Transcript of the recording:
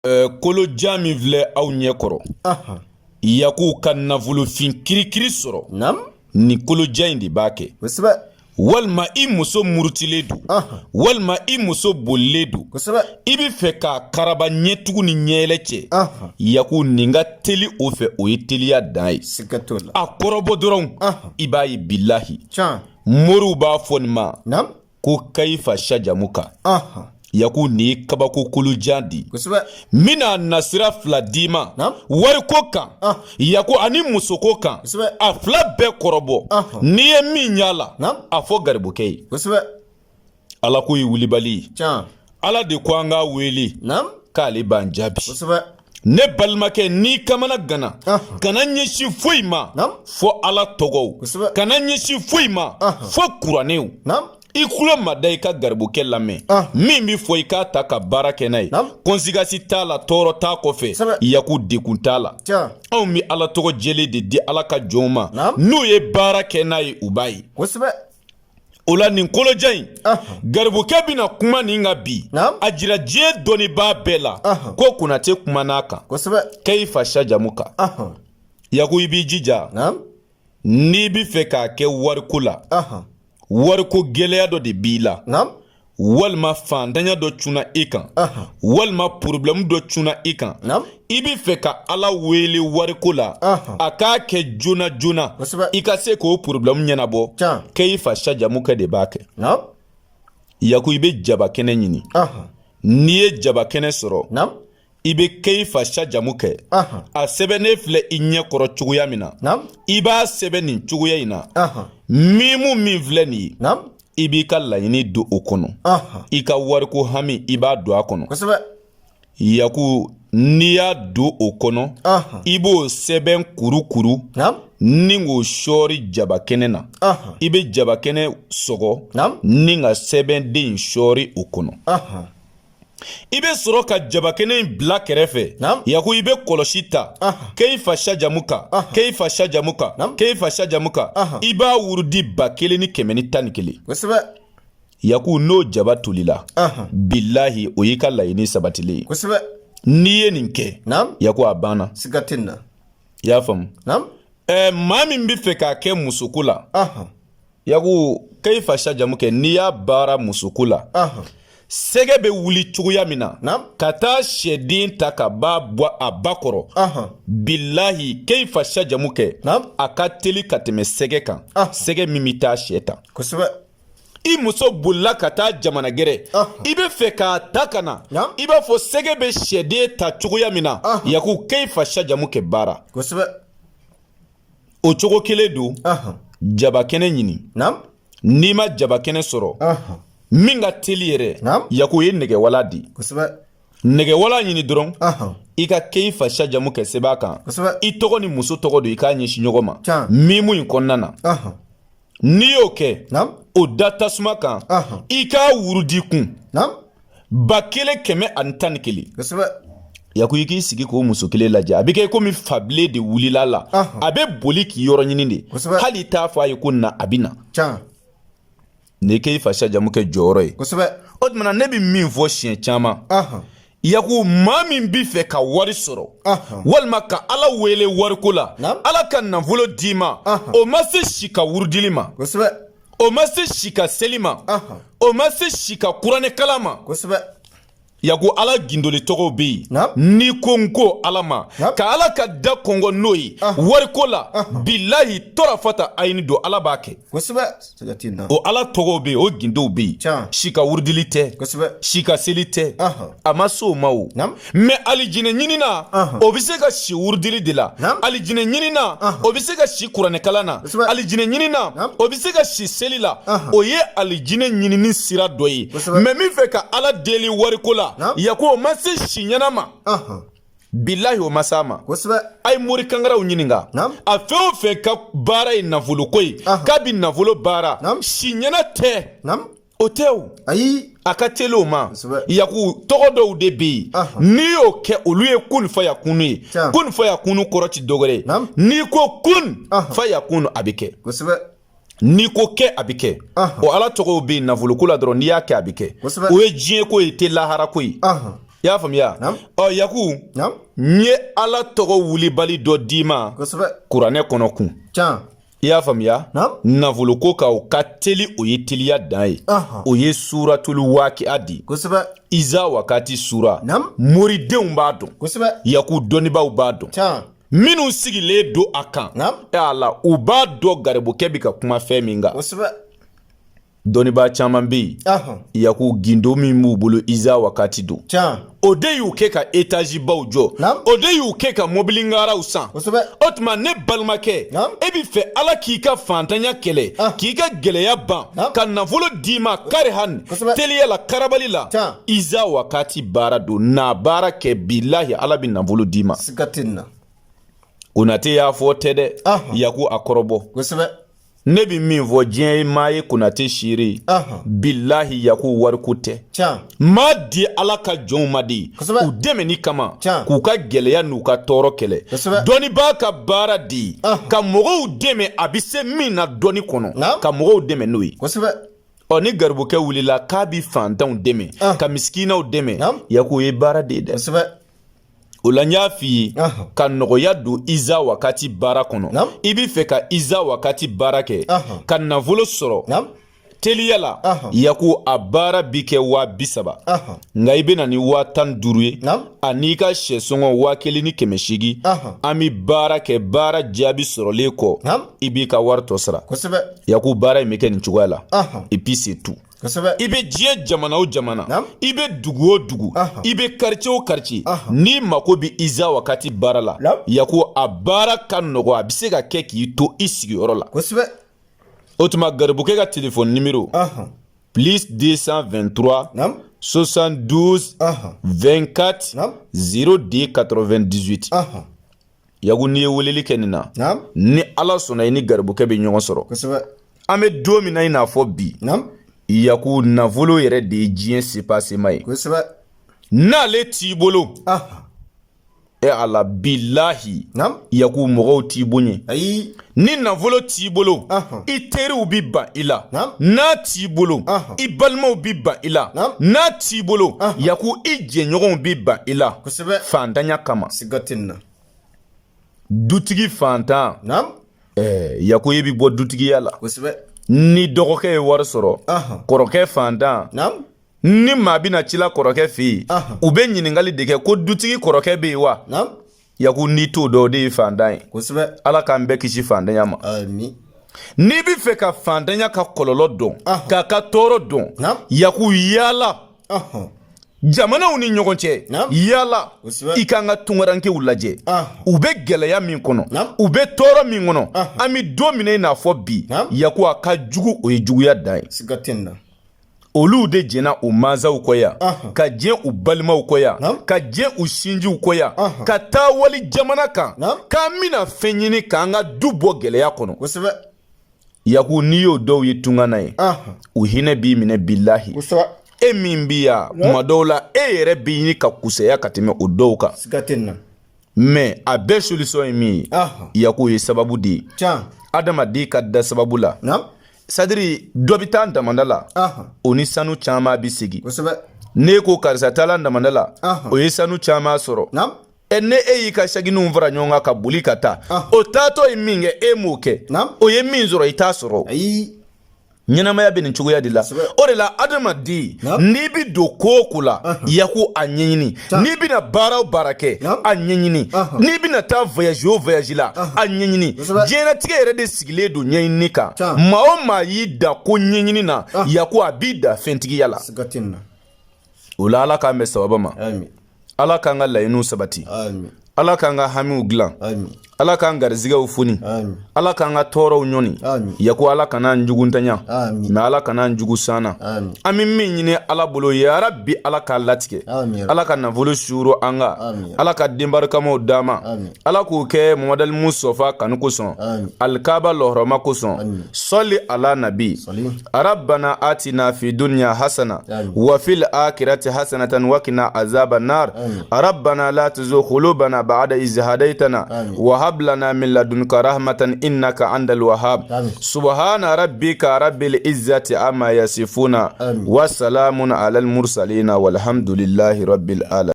Kolojan min filɛ aw ɲɛ kɔrɔ, Yaku ka nafolofin kirikiri sɔrɔ, nin kolojan in de b'a kɛ. Walima i muso murutilen don, walima i muso bolilen don, i bɛ fɛ k'a karaba ɲɛtugu ni ɲɛyɛlɛ cɛ, Yaku nin ka teli o fɛ, o ye teliya dan ye. A kɔrɔbɔ dɔrɔn, i b'a ye bilahi. Moriw b'a fɔ nin ma ko kayifa sajamuka. Yaku, nin ye kabako kolojan di. N bɛna nasira fila d'i ma wariko kan, Yaku, ani musoko kan. A fila bɛɛ kɔrɔbɔ, n'i ye min y'a la, a fɔ garibukɛ ye. Ala ko ye wulibali ye. Ala de ko an k'a wele k'ale b'an jaabi. Ne balimakɛ, n'i kamana ganna, kana ɲɛsin foyi ma fɔ Ala tɔgɔw, kana ɲɛsin foyi ma fɔ kuranɛw. I tulo mada, i ka garibukɛ lamɛn. Min bɛ fɔ, i k'a ta ka baara kɛ n'a ye. Conséquence t'a la, tɔɔrɔ t'a kɔfɛ, Yaku, degun t'a la. Anw bɛ Ala tɔgɔ jɛlen de di Ala ka jɔnw ma. N'u ye baara kɛ n'a ye, u b'a ye. O la, nin kolojan in, garibukɛ bɛna kuma nin kan bi, a jira diɲɛ dɔnnibaa bɛɛ la ko Konate kumana a kan. Kayifa sajamuka. Yaku, i b'i jija, n'i bɛ fɛ k'a kɛ wariko la, wariko gɛlɛya dɔ de b'i la, walima fantanya dɔ cunna i kan, walima problème dɔ cunna i kan, i bɛ fɛ ka Ala wele wariko la, a k'a kɛ joona joona, i ka se k'o problème ɲɛnabɔ, kayifa sajamuka de b'a kɛ. Yaku, i bɛ jaba kɛnɛ ɲini. N'i ye jaba kɛnɛ sɔrɔ, i bɛ kayifa sajamu kɛ. A sɛbɛnnen filɛ i ɲɛ kɔrɔ cogoya min na, i b'a sɛbɛn nin cogoya in na. Mimu min filɛ nin ye, i b'i ka laɲini don o kɔnɔ, i ka wariko hami, i b'a don a kɔnɔ. Yaku, n'i y'a don o kɔnɔ, i b'o sɛbɛn kurukuru ni k'o sɔɔri jaba kɛnɛ na. I bɛ jaba kɛnɛ sɔgɔ ni ka sɛbɛnden in sɔɔri o kɔnɔ. I bɛ sɔrɔ ka jabakɛnɛ in bila kɛrɛfɛ. Yaku, i bɛ kɔlɔsi ta, kayifa sajamuka, kayifa sajamuka, kayifa sajamuka, i b'a wurudi 1111. Yaku, n'o jaba tolila, bilahi, o y'i ka laɲini sabatilen ye. N'i ye nin kɛ, Yaku, a banna. I y'a faamu? Maa min bɛ fɛ k'a kɛ musoko la, Yaku, kayifa sajamu kɛ, n'i y'a baara musoko la, sɛgɛ bɛ wuli cogoya min na ka taa sɛden ta ka b'a bɔ a ba kɔrɔ, bilahi, kayifa sajamu kɛ, a ka teli ka tɛmɛ sɛgɛ kan, sɛgɛ min bɛ taa sɛ ta. I muso bolila ka taa jamana gɛrɛ, i bɛ fɛ k'a ta ka na, i b'a fɔ sɛgɛ bɛ sɛden ta cogoya min na, Yaku, kayifa sajamu kɛ baara, o cogo kelen don. Jabakɛnɛ ɲini. N'i ma jabakɛnɛ sɔrɔ, min ka teli yɛrɛ, Yaku, ye nɛgɛwala di. Nɛgɛwala ɲini dɔrɔn, i ka kayifa sajamu kɛ sɛbɛn a kan, i tɔgɔ ni muso tɔgɔ don, i k'a ɲɛsin ɲɔgɔn ma mimu in kɔnɔna na. N'i y'o kɛ, o da tasuma kan, i k'a wurudi kun 1111. Yaku, i k'i sigi k'o muso kelen lajɛ, a bɛ kɛ komi fabilen de wulila la, a bɛ boli k'i yɔrɔ ɲini de. Hali i t'a fɔ a ye ko na, a bɛ na. Nin ye kayifa sajamu kɛ jɔyɔrɔ ye. O tuma na, ne bɛ min fɔ siɲɛ caman, Yaku, maa min bɛ fɛ ka wari sɔrɔ, walima ka Ala wele wariko la, Ala ka nafolo d'i ma, o ma se si ka wurudili ma, o ma se si ka seli ma, o ma se si ka kuranɛkalan ma. Yaku, Ala gindoli tɔgɔw bɛ yen. N'i ko n ko Ala ma ka Ala ka da kɔngɔ n'o ye wariko la, bilahi, tɔrɔfata ayini don, Ala b'a kɛ. O Ala tɔgɔw bɛ yen, o gindow bɛ yen. Si ka wurudili tɛ, si ka seli tɛ, a ma se o ma o. Mais alijinɛ ɲinina, o bɛ se ka si wurudili de la. Alijinɛ ɲinina, o bɛ se ka si kuranɛkalan na. Alijinɛ ɲinina, o bɛ se ka si seli la. O ye alijinɛ ɲinini sira dɔ ye. Mais min fɛ ka Ala deli wariko la, Yaku, o ma se si ɲɛna ma. Bilahi, o ma s'a ma. A ye mori kankaraw ɲininka. A fɛn o fɛn ka baara ye nafoloko ye, k'a bɛ nafolo baara, si ɲɛna tɛ, o tɛ o. Ayi. A ka teli o ma. Yaku, tɔgɔ dɔw de bɛ yen, n'i y'o kɛ, olu ye kun fayakunu ye. Kun fayakunu kɔrɔ ti dɔwɛrɛ ye. N'i ko kun fayakunu, a bɛ kɛ. N'i ko kɛ, a bɛ kɛ. O Ala tɔgɔw bɛ yen nafoloko la dɔrɔn, n'i y'a kɛ, a bɛ kɛ. O ye diɲɛ ko ye, tɛ lahara ko ye. I y'a faamuya? Ɔ Yaku, n ye Ala tɔgɔ wulibali dɔ d'i ma kuranɛ kɔnɔ kun. I y'a faamuya? Nafoloko kan, o ka teli, o ye teliya dan ye. O ye suratulu wakiya di, iza wakati sura. Moridenw b'a dɔn, Yaku, dɔnnibaaw b'a dɔn, minnu sigilen don a kan. E Ala, u b'a dɔn garibukɛ bɛ ka kuma fɛn min kan. Dɔnnibaa caman bɛ yen, Yaku, gindo min b'u bolo, iza wakati don. O de y'u kɛ ka etazibaw jɔ, o de y'u kɛ ka mobili ŋaraw san. O tuma, ne balimakɛ, e bɛ fɛ Ala k'i ka fantanya kɛlɛ, k'i ka gɛlɛya ban, ka nafolo d'i ma kari han teliya la, karabali la, iza wakati baara don. N'a baara kɛ, bilahi, Ala bɛ nafolo d'i ma. Konate y'a fɔ tɛ dɛ, Yaku, a kɔrɔbɔ. Ne bɛ min fɔ diɲɛ ye, maa ye Konate seere ye. Bilahi Yaku, wariko tɛ. Maa di Ala ka jɔnw ma de u dɛmɛni kama, k'u ka gɛlɛya n'u ka tɔɔrɔ kɛlɛ. Dɔnnibaa ka baara de ye ka mɔgɔw dɛmɛ, a bɛ se min na dɔnni kɔnɔ, ka mɔgɔw dɛmɛ n'o ye. Ɔ ni garibukɛ wulila k'a bɛ fantanw dɛmɛ, ka misikinaw dɛmɛ, Yaku, o ye baara de ye dɛ. O la n y'a f'i ye ka nɔgɔya don iza wakati baara kɔnɔ. I bɛ fɛ ka iza wakati baara kɛ ka nafolo sɔrɔ teliya la, Yaku, a baara bi kɛ 30 000, nka i bɛ na ni 15 000 ye ani i ka sɛsɔngɔ 1800. An bɛ baara kɛ, baara jaabi sɔrɔlen kɔ, i b'i ka wari tɔ sara. Yaku, baara in bɛ kɛ nin cogoya la, et puis c'est tout. I bɛ diɲɛ jamana o jamana, i bɛ dugu o dugu, i bɛ quartier o quartier, n'i mako bɛ iza wakati baara la, Yaku, a baara ka nɔgɔ, a bɛ se ka kɛ k'i to i sigiyɔrɔ la. O tuma, garibukɛ ka téléphone numéro: plus 223 72 24 02 98. Yaku, n'i ye weleli kɛ nin na, ni Ala sɔnna, i ni garibukɛ bɛ ɲɔgɔn sɔrɔ. An bɛ don min na i n'a fɔ bi, Yaku, nafolo yɛrɛ de ye diɲɛ sepasema ye. N'ale t'i bolo, e Ala, bilahi Yaku, mɔgɔw t'i bonya. Ni nafolo t'i bolo, i teriw bɛ ban i la. N'a t'i bolo, i balimaw bɛ ban i la. N'a t'i bolo, Yaku, i jɛɲɔgɔnw bɛ ban i la fantanya kama. Dutigi fantan, Yaku, e bɛ bɔ dutigiya la. Ni dɔgɔkɛ ye wari sɔrɔ, kɔrɔkɛ fantan, ni maa bɛna ci la kɔrɔkɛ fɛ yen, u bɛ ɲininkali de kɛ ko dutigi kɔrɔkɛ bɛ yen wa? Yaku, n'i t'o dɔn, o de ye fantan ye. Ala k'an bɛɛ kisi fantanya ma. N'i bɛ fɛ ka fantanya ka kɔlɔlɔ dɔn, k'a ka tɔɔrɔ dɔn, Yaku, yaala jamanaw ni ɲɔgɔn cɛ, yaala i k'an ka tunkarankew lajɛ, u bɛ gɛlɛya min kɔnɔ, u bɛ tɔɔrɔ min kɔnɔ. An bɛ don min na i n'a fɔ bi, Yaku, a ka jugu, o ye juguya dan ye. Olu de jɛnna u mansaw kɔ yan, ka jɛn u balimaw kɔ yan, ka jɛn u sinjiw kɔ yan, ka taa wali jamana kan k'an bɛna fɛn ɲini k'an ka du bɔ gɛlɛya kɔnɔ. Yaku, n'i y'o dɔw ye tunga na ye, u hinɛ b'i minɛ, bilahi. E min bi yan, kuma dɔw la e yɛrɛ bɛ ɲini ka kusaya ka tɛmɛ o dɔw kan. Mais a bɛɛ solution ye min ye, Yaku, ye sababu de ye. Adamaden ka da sababu la, c'est-à-dire dɔ bɛ taa damanda la, o ni sanu caman bɛ segin. N'e ko karisa taala damanda la, o ye sanu caman sɔrɔ. Ɛ, ne e y'i ka sakininw fara ɲɔgɔn kan ka boli ka taa, o taatɔ ye min kɛ, e m'o kɛ. O ye min sɔrɔ, i t'a sɔrɔ. Ɲɛnamaya bɛ nin cogoya de la. O de la, adamaden, n'i bɛ don ko o ko la, Yaku, a ɲɛɲini. N'i bɛna baara o baara kɛ, a ɲɛɲini. N'i bɛna taa voyage o voyage la, a ɲɛɲini. Diɲɛlatigɛ yɛrɛ de sigilen don ɲɛɲini kan. Maa o maa y'i da ko ɲɛɲini na, Yaku, a b'i da fɛntigiya la. O la, Ala k'an bɛn sababa ma. Ala k'an ka laɲiniw sabati. Ala k'an ka hamiw dilan. Ala k'an garizigɛw foni. Ala k'an ka tɔɔrɔw ɲɔni. Yaku, Ala kana an jugu ntanya, mais Ala kana an jugu sanna. An bɛ min ɲini Ala bolo, yarabi, Ala k'a latigɛ. Ala ka nafolo suuru an kan. Ala ka den barikamaw d'an ma. Ala k'o kɛ Mamadali Musɔfa kanu kosɔn, Alikaba lɔhɔrɔma kosɔn. Sɔli ala nabi. Rabbana atina fi dunya hasana wa fil akhirati hasanatan wa qina azaba nar. Rabbana la tuzigh qulubana ba'da iz hadaytana wa hab lana min ladunka rahmatan innaka antal wahhab. Subhana rabbika rabbil izzati amma yasifuna wa salamun alal mursalina walhamdulillahi rabbil alamin.